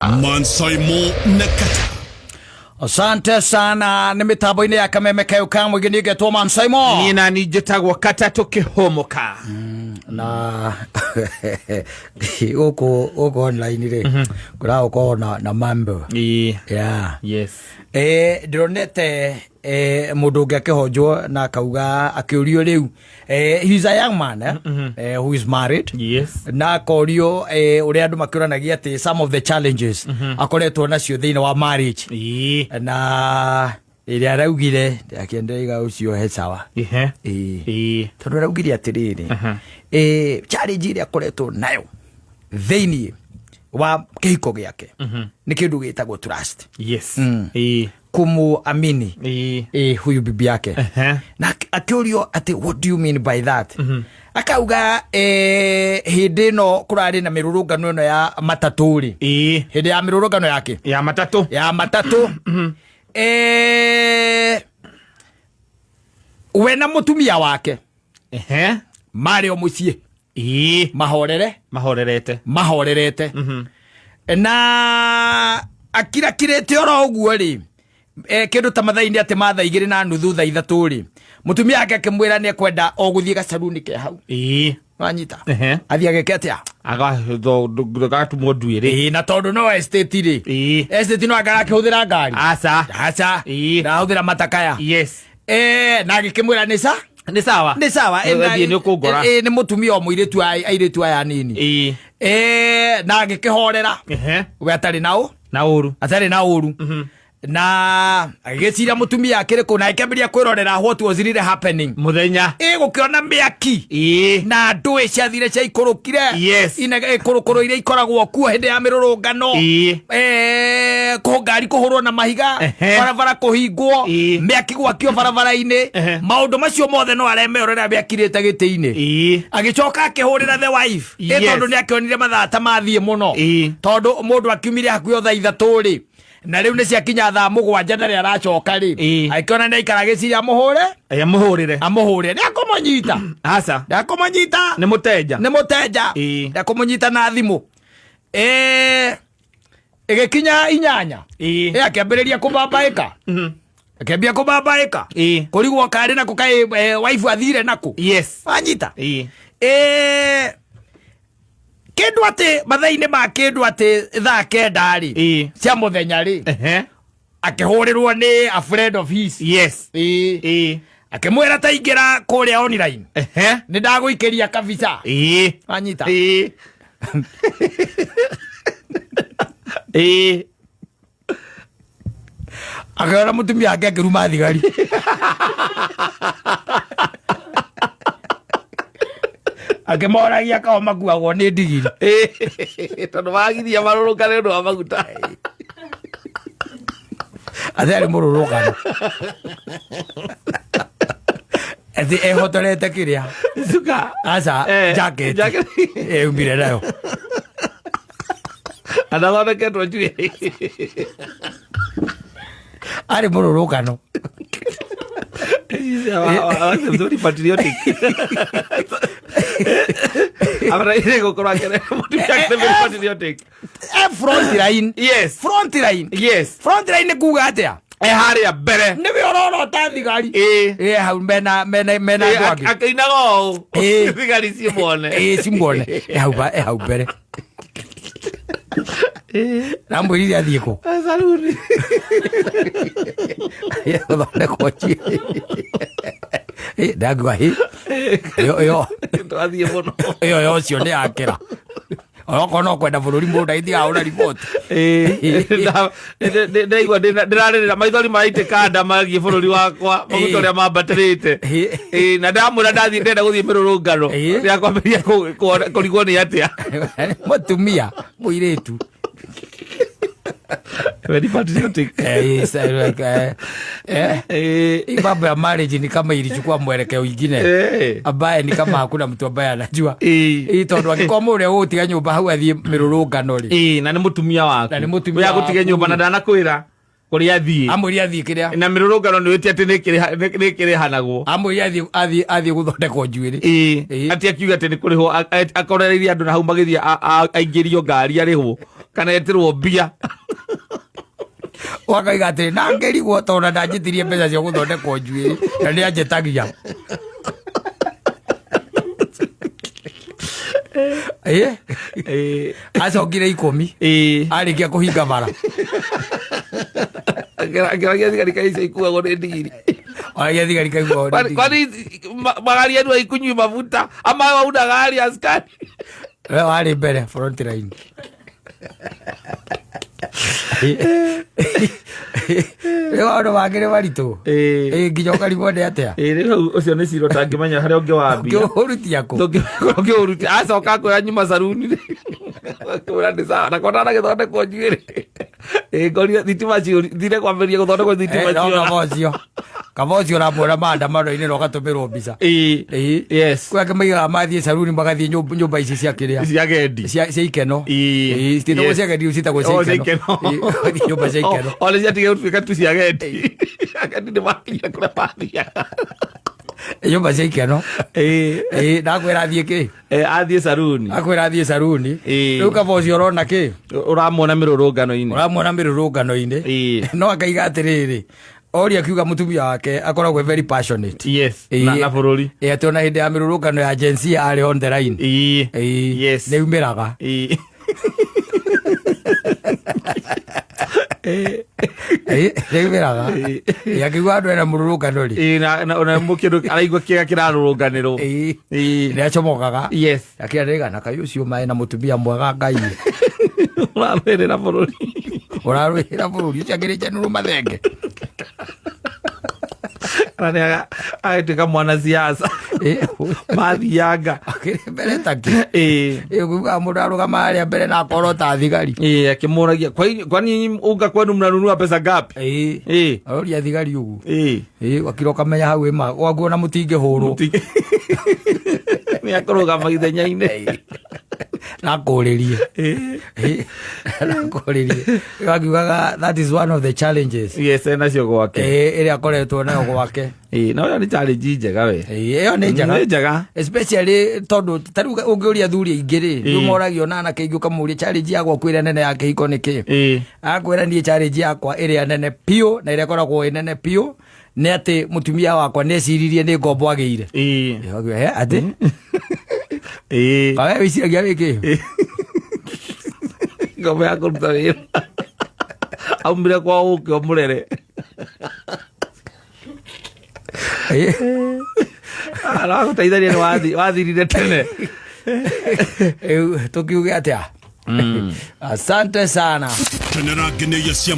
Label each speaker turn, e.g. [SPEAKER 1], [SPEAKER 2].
[SPEAKER 1] Mansaimo na Kata.
[SPEAKER 2] Asante sana nä mä tambo-inä ya kameme kayå ka må ingä nä ngetwo Man Simon.
[SPEAKER 3] Niĩ nani njĩtagwo Katatũ Kĩhũmũka.
[SPEAKER 2] Na gå kå online rä kå ragå na mambo.
[SPEAKER 3] Ĩĩ.
[SPEAKER 2] Yeah.
[SPEAKER 3] Yes.
[SPEAKER 2] Ndĩronete mũndũ ũngĩ akĩhonjwo na akauga akĩũrio rĩu, he is a young man, who is married, na akorio ũrĩa andũ makĩũranagia atĩ some of the challenges akoretwo nacio thĩinĩ wa marriage, na ĩrĩa araugire akĩendeiga ũcio he sawa. Ĩĩ. Tondũ araugire atĩrĩrĩ, challenge ĩrĩa akoretwo nayo thĩinĩ wa kĩhiko gĩake nĩ kĩndũ gĩtagwo trust, kumuamini huyu bibi yake. Na akĩũrio atĩ, "What do you mean by that?" Akauga hĩndĩ ĩno kũrarĩ na mĩrũrũngano ĩno ya matatũ rĩ, hĩndĩ ya mĩrũrũngano yake
[SPEAKER 3] Ya matatũ.
[SPEAKER 2] Ya matatũ, we na mũtumia wake marĩ o mũciĩ, mahorere.
[SPEAKER 3] Mahorerete.
[SPEAKER 2] Mahorerete na akirakirĩte oro ũguo rĩ, kĩndũ ta mathaa-inĩ atĩ ma 2:30, 3:00 rĩ, mũtumia wake akĩmwĩra nĩ ekwenda o gũthiĩ gacaruni ke hau. Wanyita?
[SPEAKER 3] Ehe.
[SPEAKER 2] Athiĩ ageke atĩa?
[SPEAKER 3] Agatumwo nduĩrĩ.
[SPEAKER 2] Ĩĩ, na tondũ no estate rĩ, estate no angara akĩhũthĩra ngari.
[SPEAKER 3] Aca.
[SPEAKER 2] Aca. Ndahũthĩra matakaya. Na agĩkĩmwĩra nĩ sa
[SPEAKER 3] Nĩ sawa.
[SPEAKER 2] Nĩ sawa.
[SPEAKER 3] Thiĩ nĩ ũkũngora.
[SPEAKER 2] Nĩ mũtumia o mũirĩtu airĩtu aya nini. Na agĩkĩhorera, we atarĩ na ũ
[SPEAKER 3] Na ũru.
[SPEAKER 2] Atarĩ na ũru, na agĩgĩciria mũtumia akĩrĩ kũ, na akĩambĩrĩria kwĩrorera what was really happening.
[SPEAKER 3] Mũthenya.
[SPEAKER 2] Ĩ gũkĩona mĩaki na ndũĩ ciathire ciaikũrũkire, kũrũkũrũ iria ikoragwo kuo hĩndĩ ya mĩrũrũngano, kũ ngari kũhũrwo na mahiga, barabara kũhingwo, mĩaki gwakio barabara-inĩ. Maũndũ macio mothe no aremerorera mĩakirĩte gĩtĩ-inĩ. Agĩcoka akĩhũrĩra the wife. Tondũ nĩ akĩonire mathaa ta mathiĩ mũno, tondũ mũndũ akiumire hakuhĩ o 3:00 rĩ, na rĩu nĩ ciakinya 7:00 ndarĩ aracoka rĩ. Agĩkĩona nĩ aikara agĩciria amũhũre.
[SPEAKER 3] Amũhũrĩre.
[SPEAKER 2] Amũhũre nĩ akũmũnyita.
[SPEAKER 3] Aca.
[SPEAKER 2] Nĩ akũmũnyita.
[SPEAKER 3] Nĩ mũtenja.
[SPEAKER 2] Nĩ mũtenja. Nĩ akũmũnyita na thimũ. Ĩgĩkinya 8:00, akĩambĩrĩria kũbambaĩka, akĩambia kũbambaĩka, kũrigwo karĩ nako kaĩ, wife athire nako. Wanyita? Kĩndũ atĩ mathaa-inĩ ma kĩndũ atĩ 9:00 rĩ, cia mũthenya rĩ, akĩhũrĩrwo nĩ a friend of his. Akĩmwĩra ta ingĩra kũrĩa online, nĩ ndagũikĩria kabica. Wanyita?
[SPEAKER 3] Ĩĩ. Ĩĩ.
[SPEAKER 2] Akĩona mũtumia wake akĩruma thigari. Akĩmoragia kao makuagwo nĩ ndigiri.
[SPEAKER 3] Ĩĩ. Tondũ magithia marũrũka nĩ ũndũ wa maguta.
[SPEAKER 2] Atĩ arĩ mũrũrũngano atĩ ehotorete kĩrĩa
[SPEAKER 3] Cuka.
[SPEAKER 2] Aca. Jacket.
[SPEAKER 3] Jacket.
[SPEAKER 2] Eumire nayo.
[SPEAKER 3] Anathondeketwo njuĩrĩ.
[SPEAKER 2] Arĩ mũrũrũngano.
[SPEAKER 3] Very patriotic. Abataire gũkorwo akĩre mũtumia ake very patriotic.
[SPEAKER 2] Front line. Front line. Front line nĩ kuga atĩa?
[SPEAKER 3] E harĩa mbere.
[SPEAKER 2] Nĩwe ũrorota thigari. Hau mena andũ angĩ.
[SPEAKER 3] Akĩinaga ũũ. Thigari cimuone.
[SPEAKER 2] Ĩĩ, cimuone. E hau mbere. Ramwĩrire athiĩ kũ?
[SPEAKER 3] Saruni.
[SPEAKER 2] Gũthondekwo njuĩrĩ. Ndangua hĩ ĩyo
[SPEAKER 3] Twathiĩ mũno.
[SPEAKER 2] Ĩyo yo ũcio nĩ yakĩra onokorwo no kwenda bũrũri mũndũ agĩthiaga ahũra riboti.
[SPEAKER 3] Ndĩraigua ndĩrarĩrĩra maithori maraitĩka nda magiĩ bũrũri wakwa maguta ũrĩa mambatĩrĩte. Na ndamwĩra ndathiĩ ndĩrenda gũthiĩ mĩrũrũngano, nĩakwambĩrĩria kũrigwo nĩ atĩa.
[SPEAKER 2] Mũtumia mũirĩtu.
[SPEAKER 3] Very patriotic.
[SPEAKER 2] It's, like, hii mambo ya marriage ni kama ilichukua mwelekeo ingine ambaye ni kama hakuna mtu ambaye anajua. Ĩ, tondũ angĩkorwo mũrĩa ũgũtiga nyũmba hau athiĩ mĩrũrũngano rĩ,
[SPEAKER 3] Ĩĩ, na nĩ mũtumia waku.
[SPEAKER 2] Na nĩ mũtumia
[SPEAKER 3] Ũyũ agũtige
[SPEAKER 2] waku
[SPEAKER 3] nyũmba na
[SPEAKER 2] rĩ.
[SPEAKER 3] ndanakwĩra. Kũrĩa athiĩ.
[SPEAKER 2] Amwĩrire athiĩ kĩrĩa.
[SPEAKER 3] Na mĩrũrũngano nĩ wĩtie atĩ nĩ ĩkĩrĩhanagwo.
[SPEAKER 2] Amwĩrire athiĩ gũthondekwo njuĩrĩ.
[SPEAKER 3] Ĩĩ.
[SPEAKER 2] Ĩĩ.
[SPEAKER 3] Atĩ akiuga atĩ nĩ kũrĩhwo akorereirie andũ na hau magĩthiĩ aingĩrio ngari arĩhwo kana etĩrwo mbia.
[SPEAKER 2] Wakaiga atĩrĩ na ngĩrigwo tondũ ndanjĩtirie mbeca cia gũthondekwo njuĩrĩ na nĩ anjĩtagia. Ĩĩ.
[SPEAKER 3] Ĩĩ.
[SPEAKER 2] Acokire 10.
[SPEAKER 3] Ĩĩ.
[SPEAKER 2] Arĩkia kũhinga bara.
[SPEAKER 3] Akĩragia thigari kaĩ icio ikuagwo nĩ ndigiri.
[SPEAKER 2] Aragia thigari kaiguagwo nĩ ndigiri.
[SPEAKER 3] Kwani magari yenu haikunywi mafuta ama hauna gari askari?
[SPEAKER 2] We warĩ mbere front line. Rĩu maũndũ mangĩ nĩ maritũ.
[SPEAKER 3] Ĩĩ.
[SPEAKER 2] Ĩĩ, nginya ũkarigwo nĩ atĩa.
[SPEAKER 3] Ĩĩ, rĩu hau ũcio nĩ cira ũtangĩmenya harĩa ũngĩwambia.
[SPEAKER 2] Ũngĩũrutia kũ?
[SPEAKER 3] Ũngĩũrutia. Acoka akwĩra nyuma saruni. Akwĩra nĩ sawa. Na kona anagĩthondekwo njuĩrĩ. Ĩĩ, ngorire thitima thire kwambĩrĩria gũthondekwo thitima
[SPEAKER 2] Eh, no
[SPEAKER 3] ciora.
[SPEAKER 2] kaba ũcio. Kaba ũcio ũramuona maandamano-inĩ na ũgatũmĩrwo mbica.
[SPEAKER 3] Ĩĩ.
[SPEAKER 2] Ĩĩ.
[SPEAKER 3] Yes.
[SPEAKER 2] Kwĩ angĩ maigaga mathiĩ saruni magathiĩ nyũmba ici cia kĩrĩa.
[SPEAKER 3] Cia gendi.
[SPEAKER 2] Cia ikeno.
[SPEAKER 3] Ĩĩ.
[SPEAKER 2] Ĩĩ, citiĩtagwo
[SPEAKER 3] Yes.
[SPEAKER 2] cia gendi, citagwo cia
[SPEAKER 3] Oh, cia
[SPEAKER 2] ikeno.
[SPEAKER 3] ikeno.
[SPEAKER 2] Ĩĩ, magathiĩ nyũmba cia ikeno.
[SPEAKER 3] O nĩ ciatige gũtuĩka tu cia gendi. Agendi nĩ makinya kũrĩa mathiaga.
[SPEAKER 2] Nyũmba cia ikeno.
[SPEAKER 3] Ĩĩ.
[SPEAKER 2] Ĩĩ, ndakwĩra athiĩ kĩ?
[SPEAKER 3] Athiĩ saruni.
[SPEAKER 2] Akwĩra athiĩ saruni.
[SPEAKER 3] Ĩĩ.
[SPEAKER 2] Rĩu kaba ũcio ũrona kĩ?
[SPEAKER 3] Ũramuona mĩrũrũngano-inĩ.
[SPEAKER 2] Ũramuona mĩrũrũngano-inĩ.
[SPEAKER 3] Ĩĩ.
[SPEAKER 2] No akaiga atĩrĩrĩ, oria akiuga mũtumia wake akoragwo very passionate.
[SPEAKER 3] Yes.
[SPEAKER 2] Ĩĩ.
[SPEAKER 3] Na bũrũri.
[SPEAKER 2] Ĩĩ, atĩ ona hĩndĩ ya mĩrũrũngano ya Gen Z arĩ on the line.
[SPEAKER 3] Ĩĩ.
[SPEAKER 2] Ĩĩ.
[SPEAKER 3] Yes.
[SPEAKER 2] Nĩ umĩraga.
[SPEAKER 3] Ĩĩ.
[SPEAKER 2] Ĩĩ, nĩ umĩraga. Ĩĩ, akiuga andũ ena mũrũrũngano rĩ.
[SPEAKER 3] Ĩĩ, na mũkĩndũ araigua kĩega kĩrarũrũnganĩrwo.
[SPEAKER 2] Ĩĩ.
[SPEAKER 3] Ĩĩ.
[SPEAKER 2] Nĩ acomokaga.
[SPEAKER 3] Yes.
[SPEAKER 2] Akĩra nĩgana kaĩ ũcio maĩ na mũtumia mwega Ngai.
[SPEAKER 3] Ũrarũĩrĩra bũrũri.
[SPEAKER 2] Ũrarũĩrĩra bũrũri ũcio akĩrĩ njenũrũ mathenge.
[SPEAKER 3] Kana nĩ agĩtuĩka mwana siasa.
[SPEAKER 2] Ĩĩ.
[SPEAKER 3] Mathianga.
[SPEAKER 2] Akĩrĩ mbere ta kĩ.
[SPEAKER 3] Ĩĩ.
[SPEAKER 2] Ĩĩ, kuga mũndũ arũgama harĩa mbere na akorwo ta thigari.
[SPEAKER 3] Ĩĩ, akĩmũragia, kwani unga kwenu mnanunua pesa ngapi?
[SPEAKER 2] Ĩĩ.
[SPEAKER 3] Ĩĩ.
[SPEAKER 2] Aroria thigari ũguo.
[SPEAKER 3] Ĩĩ.
[SPEAKER 2] Ĩĩ, wakira ũkamenya hau ĩma, gwaku ona mũtingĩhũrwo.
[SPEAKER 3] Nĩ akũrũgama ithenya-inĩ.
[SPEAKER 2] Na akũrĩrie.
[SPEAKER 3] Ĩĩ.
[SPEAKER 2] Ĩĩ, na akũrĩrie. Wakiugaga that is one of the challenges.
[SPEAKER 3] Yes, enacio gwake.
[SPEAKER 2] Ĩĩ, ĩrĩa akoretwo nayo gwake.
[SPEAKER 3] Ĩĩ, no ĩyo nĩ challenge njega we.
[SPEAKER 2] Ĩĩ, ĩyo nĩ njega.
[SPEAKER 3] Nĩ njega.
[SPEAKER 2] Especially tondũ ta rĩu ũngĩũria athuri aingĩ rĩ,
[SPEAKER 3] Ĩĩ.
[SPEAKER 2] nĩ moragio na anake aingĩ ũkamũria challenge ya gwaku ĩrĩa nene ya kĩhiko nĩ kĩ?
[SPEAKER 3] Ĩĩ.
[SPEAKER 2] Akwĩra niĩ challenge yakwa ĩrĩa nene piũ na ĩrĩa ĩkoragwo ĩ nene piũ nĩ atĩ mũtumia wakwa nĩ eciririe nĩ ngombo agĩire.
[SPEAKER 3] Ĩĩ.
[SPEAKER 2] Ĩĩ, wakiuga, he, atĩ?
[SPEAKER 3] Ĩĩ.
[SPEAKER 2] Kawe wĩciragia wĩ kĩ?
[SPEAKER 3] Ngombo ya kũruta wĩra. Aumire kwa ũkĩ ũmũrere.
[SPEAKER 2] Ĩĩ.
[SPEAKER 3] Aragũteithania nĩ wathirire tene.
[SPEAKER 2] Rĩu tũkiuge atĩa? Asante sana.
[SPEAKER 1] Kenera ngeneia cia